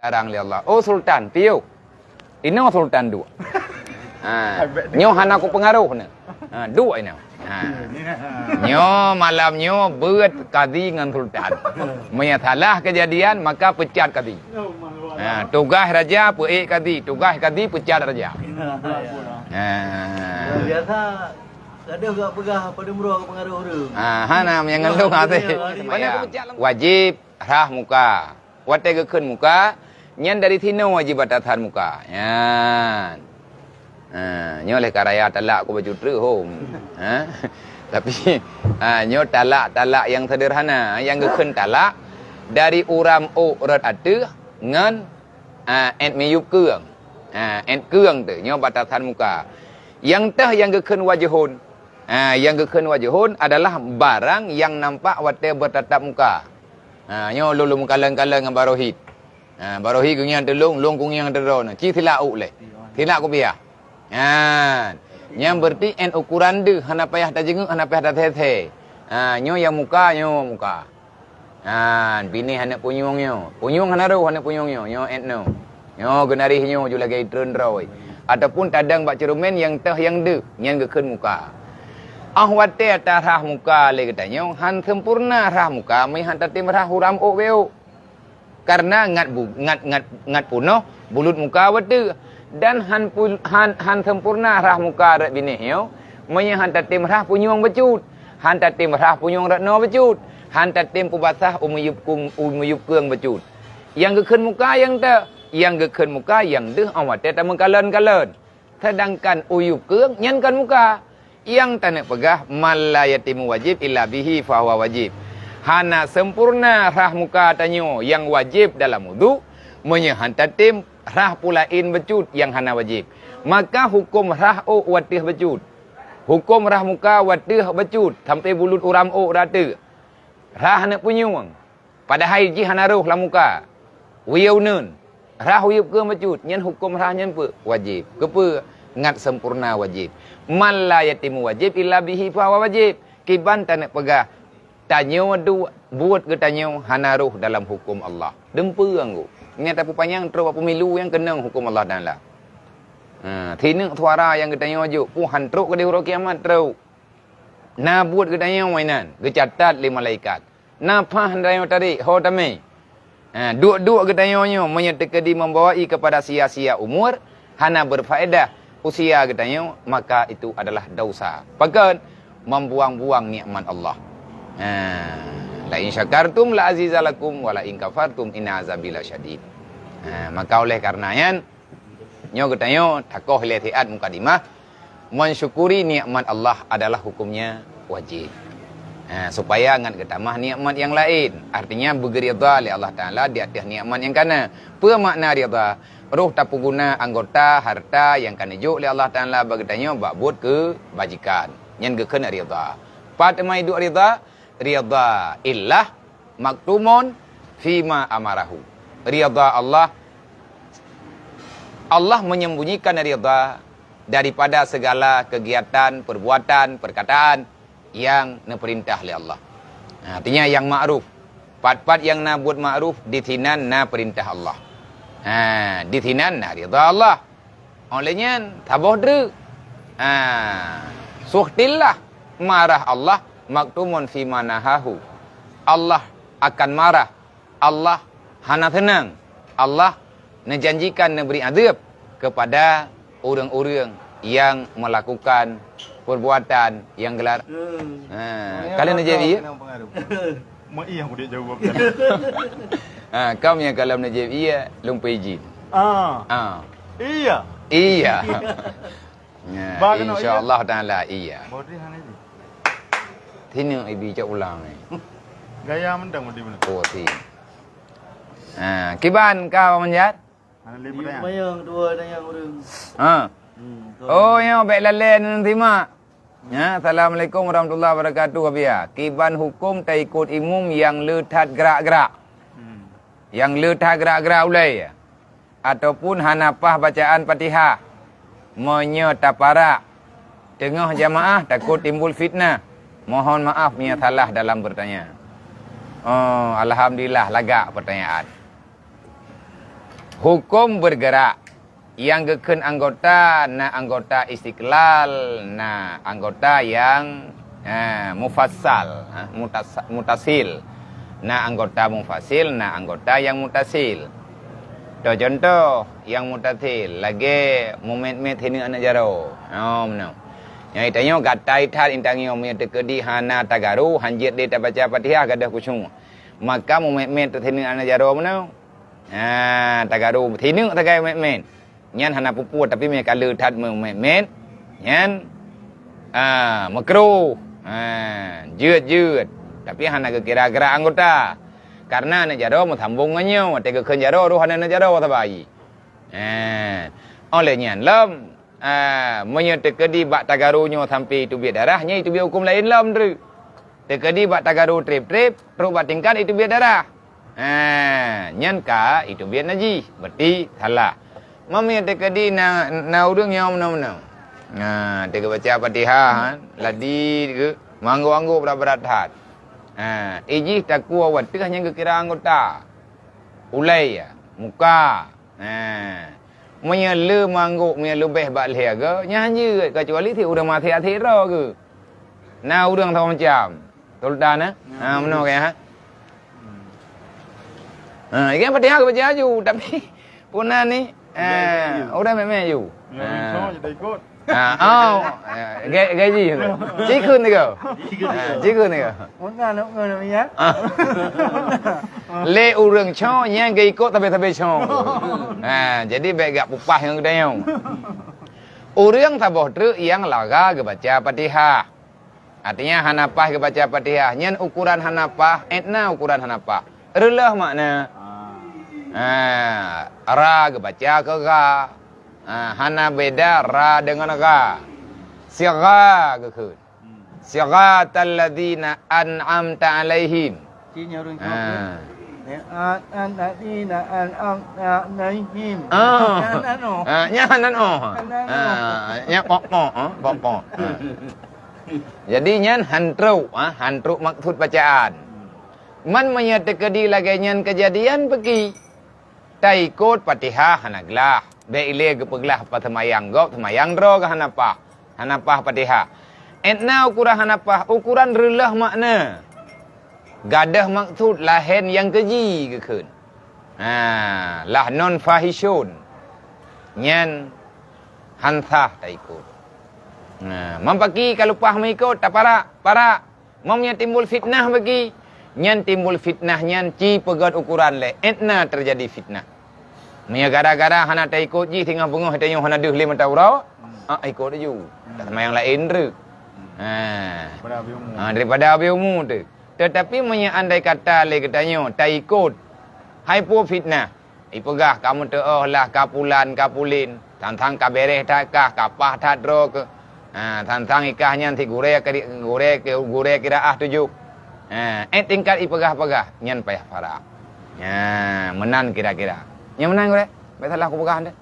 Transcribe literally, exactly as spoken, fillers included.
Larang lé Allah. Oh sultan, piôh. Inoe sultan duek. Ha, nyoe hana kupeungaroh nyoe. Ha, duek inoe. Ha. Nyoe malam nyoe beuet kadi ngon sultan. Meunyo salah keujadian, maka peucat kadi. Ha, tugaih raja peuék kadi, tugaih kadi peucat raja. Ha. Biasa, gadoh gak peugah padum droe gak peungaroh ureueng. Ha, hana meunyo ngon lôn hase. Wajéb rhah muka. Watée geukheun muka, nyan dari sinoe jibatasan muka. Nyan. Ha, nyoe lé ka raya talak ku bacut treuk hom. Ha? Tapi, ha, nyoe talak-talak nyang sederhana, nyang geukheun talak dari uram ôk rot ateueh ngon, ha, ét miyueb keueng. Ha, ét keueng teuh, nyoe batasan muka. Nyang teuh nyang geukheun wajhun. Ha, nyang geukheun wajhun adalah barang nyang nampak watée beutatap muka. Ha, nyoe lôn lôn meukalon-kalon ngon Barohit. Ha, Barohit kunyang teulông, lôn kunyang teudroe na. Ci silak ôk lé. Silak kupiah. Ha, nyan berarti ét ukuran deuh, hana payah tajeungeuk, hana payah tasé-sé. Ha, nyoe nyang muka, nyoe muka. Ha, binéh aneuk punyueng nyoe. Punyueng hana roh aneuk punyueng nyoe, nyoe ét nyoe. Nyoe geunarih nyoe ju lagée treun droe. Ataupun tadong bak ceurumen nyang teuh nyang deuh, nyan geukheun muka. Óh watée tarhah muka lé geutanyoe, han sempurna rhah muka meuhan tatem rhah uram ôk bék. Karena ngat bu-, ngat, ngat, ngat punoh bulut muka wateuh. Dan han pul-, han, han sempurna rhah muka rot binéh nyoe, meunyoe han tatem rhah punyueng bacut, han tatem rhah punyueng rot noe bacut, han tatem peubasah u miyueb kung-, u miyueb keueng bacut. Nyang geukheun muka nyang teuh, nyang geukheun muka nyang deuh óh watée tameukalon-kalon. Seudangkan u yub keueng nyan kon muka. Nyang taneuk peugah, "Man la yatimu wajib illa bihi fahuwa wajib." Hana sempurna rhah muka tanyoe nyang wajéb dalam udhu, meunyoe han tatem rhah peue laén bacut nyang hana wajéb. Maka huköm rhah ôk wateuh bacut. Huköm rhah muka wateuh bacut sampoe bulut uram ôk rata. Rhah aneuk punyueng. Padahai jih hana roh lam muka. Uyeueng uneun. Rhah uyeueng keu bacut, nyan huköm rhah nyan peue? Wajéb. Keupeue? Ngat sempurna wajéb. "Man la yatimu wajib illa bihi fahuwa wajib." Kiban taneuk peugah, tanyoe duek buet geutanyoe hana roh dalam huköm Allah. Deumpeueng geuh. Nyan tapeupanyang trok bak pemilu nyang keunong huköm Allah Taala. Ha, sineuk suara nyang geutanyoe jok, peue han trok keudeh uroe kiamat trok. Na buet geutanyoe inan, geucatat lé malaikat. Na paih tanyoe tarék ho tamé. Ha, duek-duek geutanyoe nyoe meunyoe teukeudi membawai kepada sia-sia umur, hana berfaedah usia geutanyoe, maka itu adalah dosa. Pakon? Membuang-buang nikmat Allah. Ha, "La in syakartum la azizalakum wa la in kafartum inna azabi lasyadid." Ha, maka oleh karena nyan, nyoe geutanyoe takoh lé siat mukadimah, mensyukuri nikmat Allah adalah hukumnya wajib. Ha, supaya ngat geutamah nikmat nyang laén, artinya beugeurida lé Allah Taala di ateueh nikmat nyang kana. Peue makna rida? Roh tapeuguna anggota harta nyang ka neujok lé Allah Taala bak geutanyoe bak buet keubajikan. Nyan geukheun rida. Pat teuma iduek rida? Rida illah maktumun fima amarahu. Rida Allah, Allah menyembunyikan rida daripada segala kegiatan, perbuatan, perkataan yang neupeurintah lé Allah. Ha, artinya yang ma'ruf. Pat-pat yang na buet ma'ruf, di sinan na peurintah Allah. Ha, di sinan na rida Allah. Oleh nyan, saboh dreuk. Ha, sukhtillah, marah Allah, maktumun fima nahahu. Allah akan marah. Allah hana seunang. Allah neujanjikan neubri azeueb kepada ureuëng-ureuëng nyang meulakukan perbuatan nyang geular-, ha, ka lheueh neujép ié? Meuiah udép jaweueb. Ha, kaum nyang ka lheueh neujép ié, lôn peuijin. Ah. Ah. Iya. Iya. Ya, insya Allah Taala, iya. Bodi hana ibi. Sini ibi cak ulang ni. Gaya mendang bodi mana? Oh, si. Ha, kiban ka Abang Manjat? Hana lé pertanyaan. Mayang dua nanyang ureuëng. Ha. Hmm, oh, ya, baik lalai nan simak. Ya, assalamualaikum warahmatullahi wabarakatuh, Abia. Kiban hukum taikut imum yang le that gerak-gerak. Hmm. Yang le that gerak-gerak ulai. Ataupun hana paih bacaan Fatihah. Meunyoe taparak teungoh jamaah takot timbul fitnah. Mohon maaf meunyoe salah dalam bertanya. Oh, alhamdulillah lagak pertanyaan. Huköm bergerak. Nyang geukheun anggota, na anggota istiqlal, na anggota nyang, eh, mufassal, ha, mutas-, mutasil. Na anggota mufasil, na anggota nyang mutasil. Teucontoh, nyang mutasil, lagée mumét-mét hineuk aneuëk jaroe. Oh, meunoe. Nyang tanyoe gatai that intan nyoe meunyoe teukeudi hana tagaru, hanjeuet lé tabaca Fatihah gadôh khusyuk. Maka mumét-mét hineuk aneuëk jaroe meunoe. Ha, tagaru hineuk sagai mumét-mét. Nyan hana peue-peue, tapi meunyoe ka le that mumét-mét, nyan, ah, meukruh. Ha, jeuet-jeuet. Tapi hana geukira gerak anggota. Karena aneuëk jaroe meusambong ngon nyoe, watée geukheun jaroe roh hana aneuëk jaroe sabai. Ha, óh lheueh nyan lom, ah, meunyoe teukeudi bak tagaru nyoe sampai jiteubiet darah, nyan jiteubiet huköm laén lom treuk. Teukeudi bak tagaru treb-treb, trok bak tingkat jiteubiet darah. Ha, nyan ka jiteubiet najih, berarti salah. Meunyoe teukeudi na, na ureuëng nyang meunoe-meunoe. Ha, teuka baca Fatihah, ha, ladi ke, meuanggôk-anggôk brat-brat that. Ha, ijih takue wateuh nyang geukira anggota. Ulée, muka. Ha. Meunyoe le meuanggôk, meunyoe leubeh bak lhée go, nyan jeuet, keucuali si ureuëng maté-até droe geuh. Na ureuëng sama macam. Sultan, eh? Ha, meunoe kayah, ha? Ha, ikan Fatihah geubaca aju, tapi puna ni, ha, udah memang aju. Ha. Ha, oh, ha, ga-, gaji. Cikun tiga. Ha, cikun tiga. Puna nak kena ya? Ha. Lé ureuëng cho nyang geuikot tabe-tabe cho. Ha, jadi baik gak pupah yang geudayoe. Ureuëng saboh treuk yang lara geubaca Fatihah. Artinya hana paih geubaca Fatihah. Nyan ukuran hana paih, étna ukuran hana paih. Reuloh makna. Ha, ra geubaca keu gha. Ha, hana beda ra deungon gha. Sigha geukheun. Siratal ladzina an'amta 'alaihim. Cina ureuëng Ha. Siratal ladzina an'amta 'alaihim. Ah. Nyan anu. Ha, nyan anu. Nyan anu. Ha, nyan pok-pok, ha, pok-pok. Ha. Jadi nyan han trok, ha, han trok maksud bacaan. Man meunyoe teukeudi lagée nyan keujadian peuki. Taikot Fatihah hana glah. Bék ilée geupeuglah pat seumayang gob, seumayang droe geuh hana paih. Hana paih Fatihah. Étna ukuran hana paih, ukuran reuloh makna. Gadôh maksud laén nyang keuji geukheun. Ha, lah non fahisyun. Nyan han sah taikot. Nah, man paki ka leupah meuikot, taparak, parak. Meunyoe timbul fitnah bagi, nyan timbul fitnah nyan ci peugét ukuran lé, étna teujadi fitnah. Meunyoe gara-gara hana taikot jih singoh beungoh tanyoe hana deuh lé mata uroe, ah, ikot laju. Tak sama nyang laén treuk. Ha. Daripada habéh umu. Ha, daripada habéh umu tu. Tetapi meunyoe andai kata lé geutanyoe taikot, hai peue fitnah. Ipeugah ka meuteuôh lah ka pulan ka pulin, sang-sang ka béréh that kah, ka paih that droe keuh. Ha, sang-sang ikah nyan si gurée keu, gurée keu, gurée qiraah tujoh. Ha, ék tingkat ipeugah-peugah, nyan payah parak. Ha, meunan kira-kira. Nyan meunan gurée? Bék salah kupeugah teuh.